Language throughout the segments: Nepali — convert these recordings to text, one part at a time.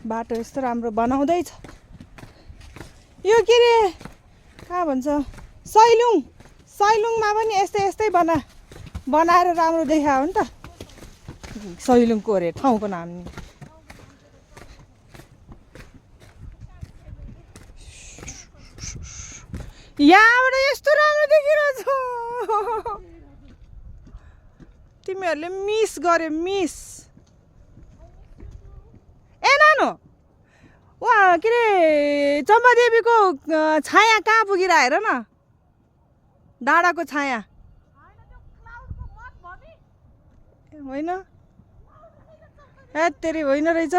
बाटो यस्तो राम्रो बनाउँदैछ यो के रे कहाँ भन्छ सैलुङमा पनि यस्तै बनाएर राम्रो देखायो नि त सैलुङको अरे ठाउँको नाम नि यहाँबाट यस्तो राम्रो देखिरहेछ तिमीहरूले मिस गर्यो मिस ए नानु वा के रे चम्पादेवीको छाया कहाँ पुगेर हेर न डाँडाको छाया होइन तेरि होइन रहेछ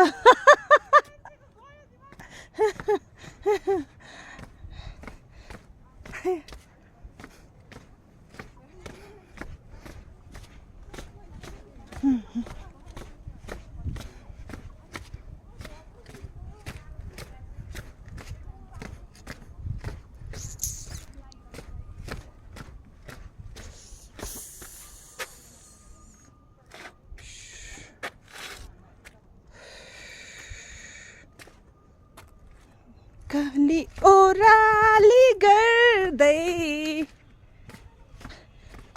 काली ओराली गर्दै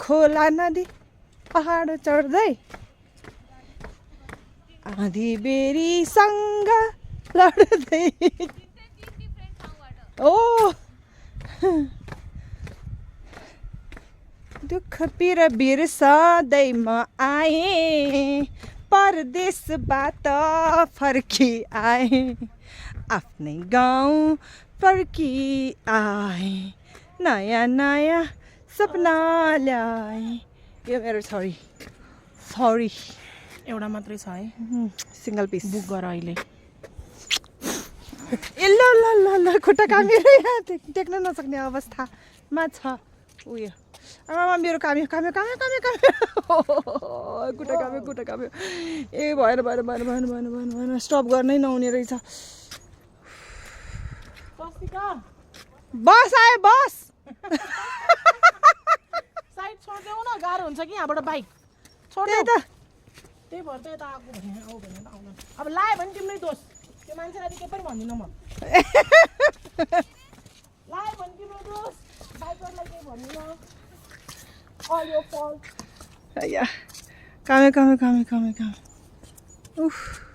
खोला नदी पहाड चढ्दै आधी बेरीसँग लड्दै ओ दुःख पिर बिर्सदै म आएँ परदेशबाट फर्की आएँ आफ्नै गाउँ फर्की आएँ नयाँ सपना ल्याएँ यो मेरो सरी एउटा मात्रै छ है सिंगल पिस बुक गर अहिले ए ल ल ल ल खुट्टा कामेर यहाँ टेक्न नसक्ने अवस्थामा छ उयो आमा मेरो काम्यो खुट्टा काम्यो ए भएन स्टप गर्नै नहुने रहेछ बस आयो बस साइड छोड्देऊ न गाह्रो हुन्छ कि यहाँबाट बाइक त्यही त त्यही भएर त यता आएको भने आऊ भनेर आउँदैन अब लायो भने तिम्रै दोष त्यो मान्छेलाई के पनि भन्दिनँ म लायो भने तिम्रो दोष बाइकरलाई केही भन्दिनँ all your fault काम्यो उफ